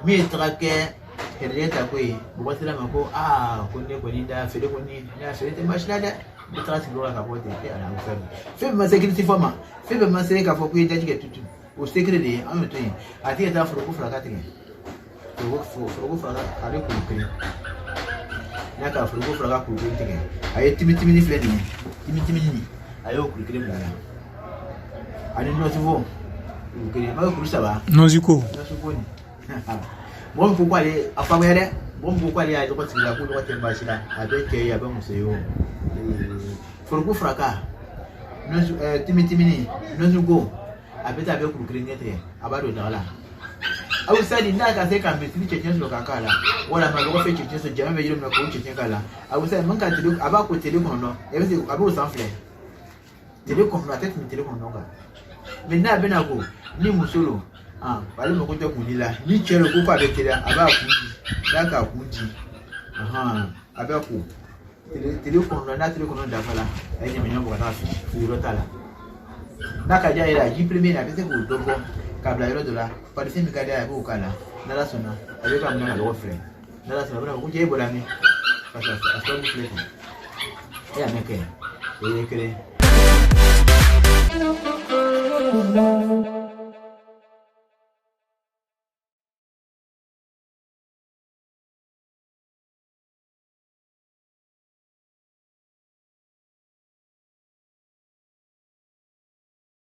Min ye taga kɛ kɛlɛjɛ ta ko ye, mɔgɔ sera ma ko aa, ko ne kɔni da feere kɔni, ne y'a feere tɛ baasi la dɛ. N bɛ taga sigi yɔrɔ la ka bɔ ten. E ala, o fɛn fɛn bɛɛ ma se kiriti fɔ ma, fɛn bɛɛ ma se k'a fɔ ko i ye daji kɛ tutu, o secret de ye. An y'o to yen. A tigi ka taa foroko fila ka tigɛ, foroko fila ale kuru kelen n'a ka foroko fila ka kuru kelen tigɛ, a ye timitimini filɛ nin ye, timitimini nin, a y'o kuru kelen bila a la, ani nɔsifo kuru kelen, a b'a kɛ kuru saba. Nɔsiko. Nɔsifo nin, mɔgɔ min ko k'ale a faamuya dɛ, mɔgɔ min ko k'ale y'a dɔgɔ sigi la, ko dɔgɔ tɛ baasi la, a bɛ cɛ ye, a bɛ muso ye o. Foroko furaka, timitimini, nɔsiko, a bɛ taa a bɛ kuru kelen ɲɛ tigɛ, a b'a don daga la. Aw sani n'a ka se ka misiri cɛncɛn sɔrɔ ka k'a la, walima lɔgɔfɛ cɛncɛn sɔrɔ, jama bɛ yɔrɔ min na k'o cɛncɛn k'a la. A bɛ se man ka tele, a b'a ko tele kɔnɔntɔn, e bɛ se a b'o san filɛ tele kɔnɔntɔn, a tɛ tɛmɛ tele kɔnɔntɔn kan. Mɛ n'a bɛna ko ni muso don, ale mako tɛ kundi la. Ni cɛ don, ko k'a bɛ teliya, a b'a kun di, n'a k'a kun di, a bɛ ko tele kɔnɔntɔn. N'a tele kɔnɔntɔn dafa la, a ye ɲamaɲama bɔ ka taa fili yɔrɔ t'a la. N'a ka diya yɛrɛ, a ji premier a bɛ se k'o dɔ bɔ k'a bila yɔrɔ dɔ la, parfum min ka d'a ye, a b'o k'a la. N'ala sɔnna, a bɛ ka minɛ ka lɔgɔ filɛ. N'ala sɔnna, a bɛna fɔ ko cɛ, e bɔra min? Parce que a sababu filɛ ten, e y'a mɛn kɛ, o ye kelen.